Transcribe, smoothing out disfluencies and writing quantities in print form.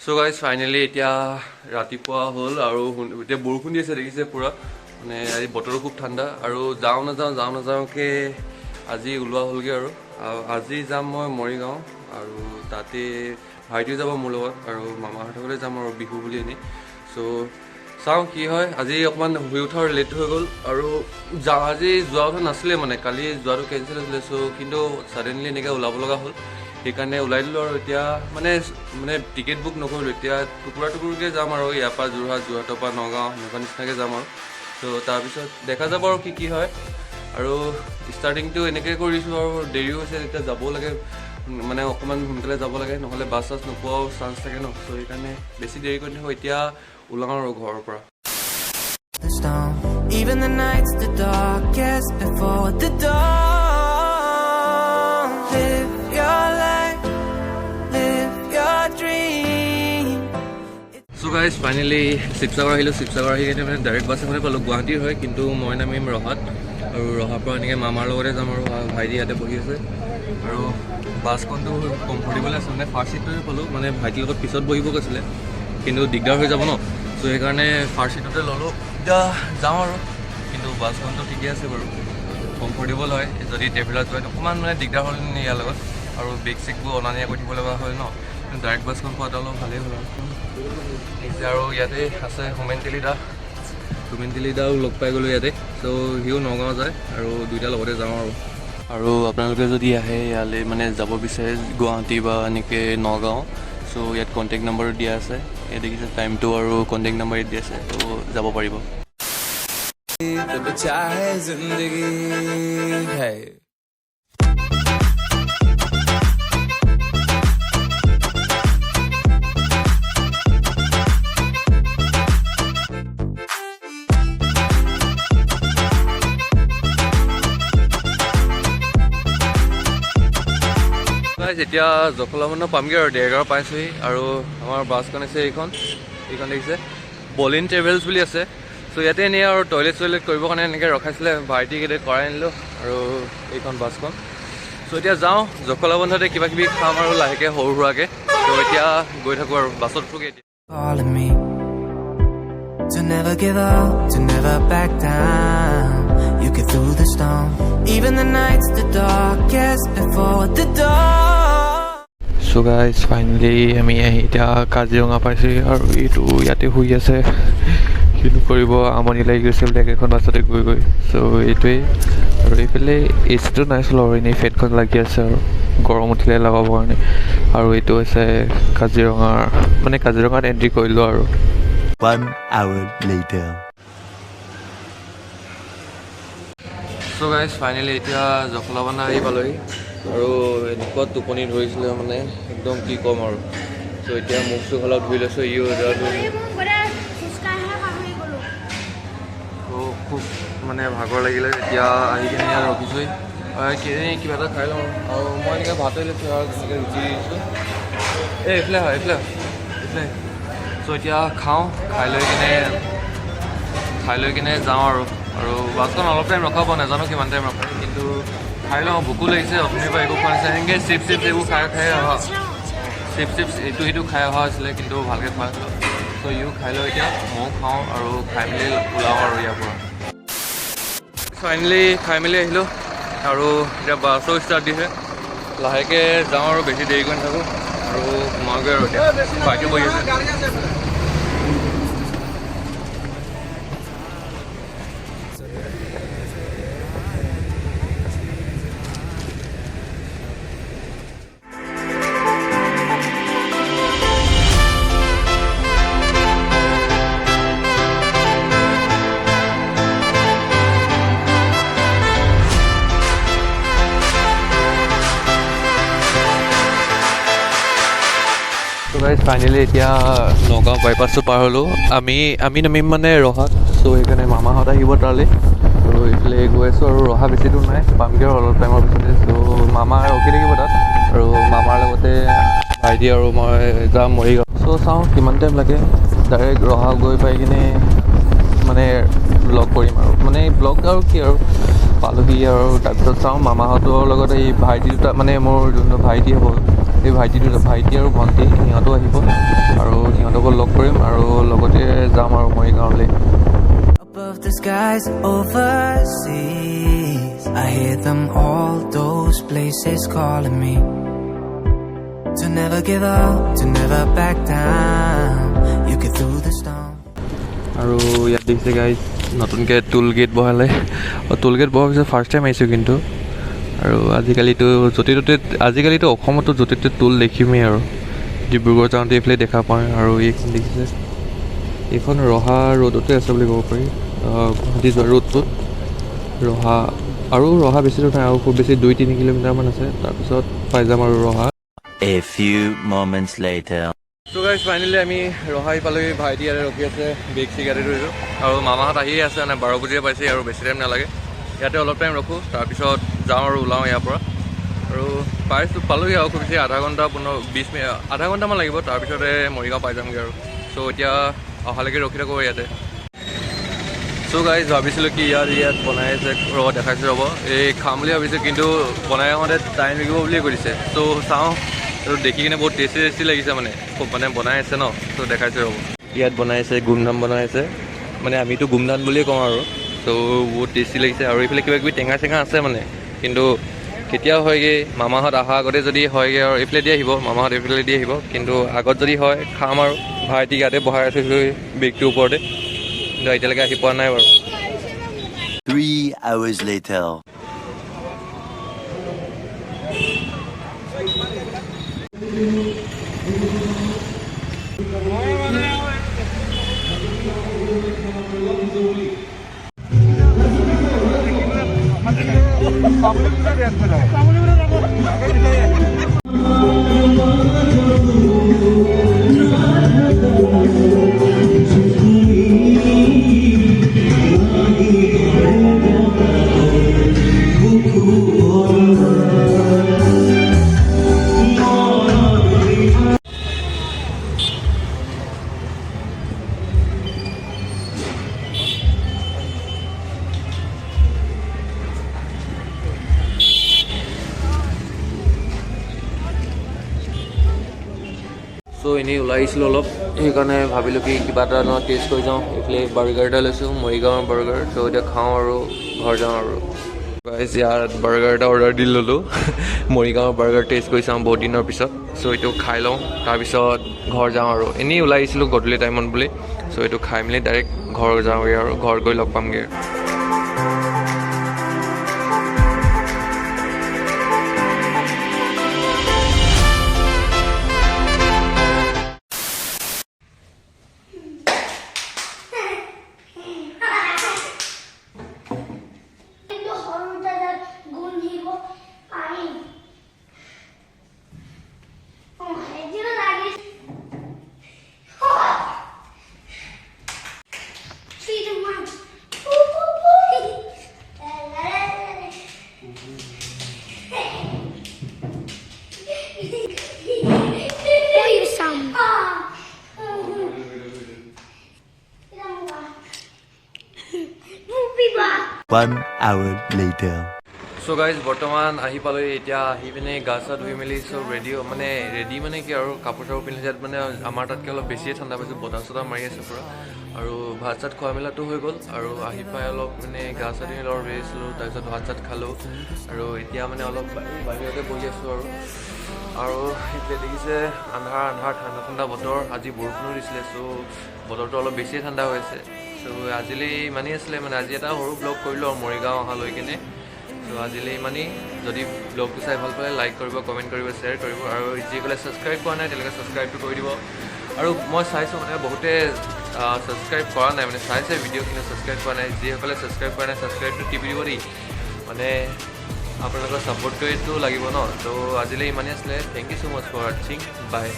চ' guys, finally এতিয়া ৰাতিপুৱা হ'ল আৰু এতিয়া বৰষুণ দি আছে, দেখিছে পূৰা। মানে আজি বতৰো খুব ঠাণ্ডা আৰু যাওঁ নাযাওঁ যাওঁ নাযাওঁকৈ আজি ওলোৱা হ'লগৈ আৰু। আৰু আজি যাম মই মৰিগাঁও আৰু তাতে ভাইটিও যাব মোৰ লগত আৰু মামাহঁতৰ ঘৰলৈ যাম আৰু বিহু বুলি এনেই। চ' চাওঁ কি হয়। আজি অকণমান শুই উঠাৰ লেট হৈ গ'ল আৰু আজি যোৱা কথা নাছিলে, মানে কালি যোৱাটো কেঞ্চেল হৈছিলে। চ' কিন্তু ছাডেনলি এনেকৈ ওলাব লগা হ'ল, সেইকাৰণে ওলাই দিলোঁ আৰু। এতিয়া মানে মানে টিকেট বুক নকৰিলোঁ, এতিয়া টুকুৰা টুকুৰকৈ যাম আৰু ইয়াৰ পৰা যোৰহাট, যোৰহাটৰ পৰা নগাঁও, সেনেকুৱা নিচিনাকৈ যাম আৰু। ত' তাৰপিছত দেখা যাব আৰু কি কি হয়। আৰু ষ্টাৰ্টিংটো এনেকৈ কৰিছোঁ আৰু দেৰিও হৈছে, এতিয়া যাবও লাগে, মানে অকণমান সোনকালে যাব লাগে, নহ'লে বাছ চাছ নোপোৱাও চান্স থাকে ন। চ' সেইকাৰণে বেছি দেৰি কৰি নাথাকোঁ, এতিয়া ওলাওঁ আৰু ঘৰৰ পৰা। The storm. Even the night's the darkest before the dawn. Live your life, live your dream. So guys, finally Sivasagar আহিলোঁ। শিৱসাগৰ আহি কিনে মানে ডাইৰেক্ট বাছ এখনে পালোঁ, গুৱাহাটীৰ হয়, কিন্তু মই নামিম ৰহাত আৰু ৰহাৰ পৰা এনেকৈ মামাৰ লগতে যাম আৰু ভাইটি ইয়াতে বহি আছে। আৰু বাছখনটো কমফৰ্টেবল আছে, মানে ফাৰ্ষ্ট ছিটটোৱে পালোঁ। মানে ভাইটিৰ লগত পিছত বহিব কৈছিলে, কিন্তু দিগদাৰ হৈ যাব ন, চ' সেইকাৰণে ফাৰ্ষ্ট ছিটতে ল'লোঁ। এতিয়া যাওঁ আৰু। কিন্তু বাছখনটো ঠিকে আছে বাৰু, কমফৰ্টেবল হয়। যদি ট্ৰেভেলাৰ যোৱা অকণমান মানে দিগদাৰ হ'ল ইয়াৰ লগত আৰু বেগ চেগবোৰ অনা নিয়া কৰি থাকিব লগা হয় ন। ডাইৰেক্ট বাছখন পোৱাটো অলপ ভালেই হ'ল আৰু। এতিয়া আৰু ইয়াতে আছে হোমেন তেলী দা। হোমেন তেলী দাও লগ পাই গ'লোঁ ইয়াতে। চ' সিও নগাঁও যায় আৰু দুইটাৰ লগতে যাওঁ আৰু। আৰু আপোনালোকে যদি আহে ইয়ালৈ, মানে যাব বিচাৰে গুৱাহাটী বা এনেকৈ নগাঁও, চ' ইয়াত কণ্টেক্ট নাম্বাৰো দিয়া আছে। ইয়াত দেখিছে টাইমটো আৰু কণ্টেক্ট নাম্বাৰ ইয়াত দিয়া আছে, ত' যাব পাৰিব। तो बचा है जिंदगी है। Guys, এতিয়া জখলাবন্ধা পামগৈ আৰু, দেৰগাঁও পাইছোহি। আৰু আমাৰ বাছখন আছে এইখন, এইখন দেখিছে বলিন ট্ৰেভেলছ বুলি আছে। চ' ইয়াতে এনেই আৰু টয়লেট চয়লেট কৰিবৰ কাৰণে এনেকৈ ৰখাইছিলে, ভাইটিক এতিয়া কৰাই আনিলোঁ আৰু এইখন বাছখন। চ' এতিয়া যাওঁ জখলাবন্ধাতে, কিবা কিবি খাম আৰু লাহেকৈ সৰু সুৰাকৈ। ত' এতিয়া গৈ থাকোঁ আৰু বাছত উঠোগৈ এতিয়া। Calling me to never give up, to never back down. You get through the storm. Even the night's the darkest before the dawn. So guys, finally আমি আহি এতিয়া কাজিৰঙা পাইছোঁহি আৰু এইটো ইয়াতে শুই আছে। কিনো কৰিব, আমনি লাগি গৈছিল একেখন বাছতে গৈ গৈ। চ' এইটোৱেই আৰু। এইফালে এ চিটো নাই চলোৱা আৰু, এনেই ফেনখন লাগি আছে আৰু গৰম উঠিলে লগাবৰ কাৰণে। আৰু এইটো হৈছে কাজিৰঙাৰ, মানে কাজিৰঙাত এণ্ট্ৰি কৰিলোঁ আৰু। One hour later. So guys, finally এতিয়া জখলাবন্ধা আহি পালোহি আৰু এনেকুৱা টোপনি ধৰিছিলে, মানে একদম কি ক'ম আৰু। চ' এতিয়া মুখ চুখ অলপ ধুই লৈছোঁ, ইও এতিয়া ধুই। পাহৰি গ'লো। ত' খুব মানে ভাগৰ লাগিলে। এতিয়া আহি কিনে ইয়াত ৰখিছোঁহি আৰু কিবা এটা খাই লওঁ আৰু। মই এনেকৈ ভাতে লৈছোঁ আৰু ধুনীয়াকৈ ৰুটি দিছোঁ। এই এইফালে হয়, এইফালে হয়, এইফালে। চ' এতিয়া খাওঁ, খাই লৈ কিনে যাওঁ আৰু। আৰু বাছখন অলপ টাইম ৰখাব, নাজানো কিমান টাইম ৰখায়, কিন্তু খাই লওঁ, ভোকো লাগিছে। অথনিৰ পৰা একো খোৱা নাছিলে, সেনেকৈ চিপছ চিপছ এইবোৰ খাই খাই অহা, চিপছ চিপছ ইটো সিটো খাই অহা হৈছিলে, কিন্তু ভালকৈ খোৱা নাছিলোঁ। চ' ইও খাই লওঁ এতিয়া, ময়ো খাওঁ আৰু খাই মেলি ওলাওঁ আৰু ইয়াৰ পৰা। ফাইনেলি খাই মেলি আহিলোঁ আৰু এতিয়া বাছো ষ্টাৰ্ট দিছে। লাহেকৈ যাওঁ আৰু, বেছি দেৰি কৰি নাথাকোঁ আৰু সোমাওঁগৈ আৰু। এতিয়া ভাইটিও বহি আছে। ত' গাইজ, ফাইনেলি এতিয়া নগাঁও বাইপাছটো পাৰ হ'লোঁ। আমি নামিম মানে ৰহাত। চ' সেইকাৰণে মামাহঁত আহিব তালৈ। ত' এইফালে গৈ আছোঁ আৰু, ৰহা বেছি দূৰ নাই, পামগৈ আৰু অলপ টাইমৰ পিছতে। চ' মামা ৰখি থাকিব তাত আৰু মামাৰ লগতে ভাইটি আৰু মই যাম মৰিগাঁও। চ' চাওঁ কিমান টাইম লাগে। ডাইৰেক্ট ৰহা গৈ পাই কিনে মানে ব্লগ কৰিম আৰু, মানে ব্লগ আৰু কি আৰু, পালোহি আৰু। তাৰপিছত চাওঁ মামাহঁতৰ লগত এই ভাইটি দুটা, মানে মোৰ যোনটো ভাইটি হ'ব। এই ভাইটি আৰু ভণ্টি সিহঁতো আহিব আৰু সিহঁতকো লগ কৰিম আৰু লগতে যাম আৰু মৰিগাঁৱলৈ। Above the skies overseas, I hear them all, those places calling me. To never give up, to never back down. You get through the storm. আৰু ইয়াত দেখিছে গাইজ, নতুনকৈ টোল গেট বহালে। টোল গেট বহোৱাৰ পিছত ফাৰ্ষ্ট টাইম আহিছোঁ কিন্তু। আৰু আজিকালিতো য'তে ত'তে, আজিকালিতো অসমতো য'তে ত'তে টোল দেখিমেই আৰু। ডিব্ৰুগড় যাওঁতে এইফালে দেখা পাওঁ। আৰু এইখন দেখিছে, এইখন ৰহা ৰোডতে আছে বুলি ক'ব পাৰি। গুৱাহাটী যোৱা ৰোডটোত ৰহা আৰু ৰহা বেছি দূৰ নাই আৰু, খুব বেছি 2-3 কিলোমিটাৰমান আছে। তাৰপিছত পাই যাম আৰু ৰহা। A few moments later. So guys, finally আমি ৰহা পালোহি। ভাইটি ইয়াতে ৰখি আছে, বেগ চেগ ইয়াতে ধৰিছোঁ আৰু মামাহঁত আহিয়ে আছে। মানে 12 বজিয়ে পাইছে আৰু বেছি টাইম নালাগে। ইয়াতে অলপ টাইম ৰখোঁ, তাৰপিছত যাওঁ আৰু ওলাওঁ ইয়াৰ পৰা। আৰু পাইছোঁ, পালোহি আৰু খুব বেছি আধা ঘণ্টা, 15-20 মিনিট, আধা ঘণ্টামান লাগিব। তাৰপিছতে মৰিগাঁও পাই যামগৈ আৰু। চ' এতিয়া অহালৈকে ৰখি থাকোঁ ইয়াতে। চ' গাইজ, ভাবিছিলোঁ কি ইয়াত ইয়াত বনাই আছে, ৰ'ব দেখাইছোঁ ৰ'ব, এই খাম বুলি ভাবিছোঁ, কিন্তু বনাই আহোঁতে টাইম লাগিব বুলিয়ে কৈ দিছে। চ' চাওঁ আৰু দেখি কিনে বহুত টেষ্টি টেষ্টি লাগিছে, মানে খুব মানে বনাই আছে ন। চ' দেখাইছোঁ ৰ'ব, ইয়াত বনাই আছে, গোমধান বনাই আছে, মানে আমিতো গোমধান বুলিয়ে কওঁ আৰু। চ' বহুত টেষ্টি লাগিছে। আৰু এইফালে কিবা কিবি টেঙা চেঙা আছে মানে, কিন্তু কেতিয়া হয়গৈ, মামাহঁত অহা আগতে যদি হয়গৈ আৰু এইফালে দি আহিব, মামাহঁত এইফালে দি আহিব, কিন্তু আগত যদি হয় খাম। আৰু ভাইটিক ইয়াতে বহাই আছোঁ বেগটোৰ ওপৰতে, কিন্তু এতিয়ালৈকে আহি পোৱা নাই বাৰু। 3 hours later. চ' এনেই ওলাই আহিছিলোঁ অলপ, সেইকাৰণে ভাবিলোঁ কি কিবা এটা ন টেষ্ট কৰি যাওঁ। এইফালে বাৰ্গাৰ এটা লৈছোঁ, মৰিগাঁৱৰ বাৰ্গাৰ। চ' এতিয়া খাওঁ আৰু ঘৰ যাওঁ। আৰু গাইজ, ইয়াত বাৰ্গাৰ এটা অৰ্ডাৰ দি ল'লোঁ। মৰিগাঁৱৰ বাৰ্গাৰ টেষ্ট কৰি চাওঁ বহুত দিনৰ পিছত। চ' এইটো খাই লওঁ, তাৰপিছত ঘৰ যাওঁ। আৰু এনেই ওলাই আহিছিলোঁ গধূলি টাইমত বুলি। চ' এইটো খাই মেলি ডাইৰেক্ট ঘৰ যাওঁগৈ আৰু ঘৰ গৈ লগ পামগৈ। কিন্তু সৰু দাদাক গোন্ধিব পাৰিম। অ, সেইটো লাগিছে। Three, two, one. পু, পু, পু। লা, লা, লা, লা। কৰি চাম। Pupiba. 1 hour later. So guys, বৰ্তমান আহি পালোহি। এতিয়া আহি পিনে গা চা ধুই মেলি চব ৰেডি, মানে ৰেডি মানে কি আৰু, কাপোৰ চাপোৰ পিন্ধিছে। ইয়াত মানে আমাৰ তাতকৈ অলপ বেছিয়ে ঠাণ্ডা পাইছোঁ, বতাহ চতাহ মাৰি আছে পূৰা। আৰু ভাত চাত খোৱা মেলাটো হৈ গ'ল। আৰু আহি পাই অলপ মানে গা চা ধুই অলপ ৰেষ্ট ল'লোঁ, তাৰপিছত ভাত চাত খালোঁ। আৰু এতিয়া মানে অলপ বাহিৰতে বহি আছোঁ। আৰু আৰু এতিয়া দেখিছে আন্ধাৰ আন্ধাৰ, ঠাণ্ডা ঠাণ্ডা বতৰ। আজি বৰষুণো দিছিলে, চ' বতৰটো অলপ বেছিয়ে ঠাণ্ডা হৈ আছে। চ' আজিলৈ ইমানেই আছিলে, মানে আজি এটা সৰু ব্লগ কৰিলোঁ আৰু মৰিগাঁও অহালৈ কিনে। চ' আজিলৈ ইমানেই। যদি ব্লগটো চাই ভাল পালে লাইক কৰিব, কমেণ্ট কৰিব, শ্বেয়াৰ কৰিব আৰু যিসকলে ছাবস্ক্ৰাইব কৰা নাই তেওঁলোকে ছাবস্ক্ৰাইবটো কৰি দিব। আৰু মই চাইছোঁ মানে বহুতে ছাবস্ক্ৰাইব কৰা নাই, মানে চাইছে ভিডিঅ' কিন্তু ছাবস্ক্ৰাইব কৰা নাই। যিসকলে ছাবস্ক্ৰাইব কৰা নাই, ছাবস্ক্ৰাইবটো টিপি দিব দেই, মানে আপোনালোকৰ ছাপৰ্টটোৱেতো লাগিব ন। ত' আজিলৈ ইমানেই আছিলে। Thank you so much for watching, bye.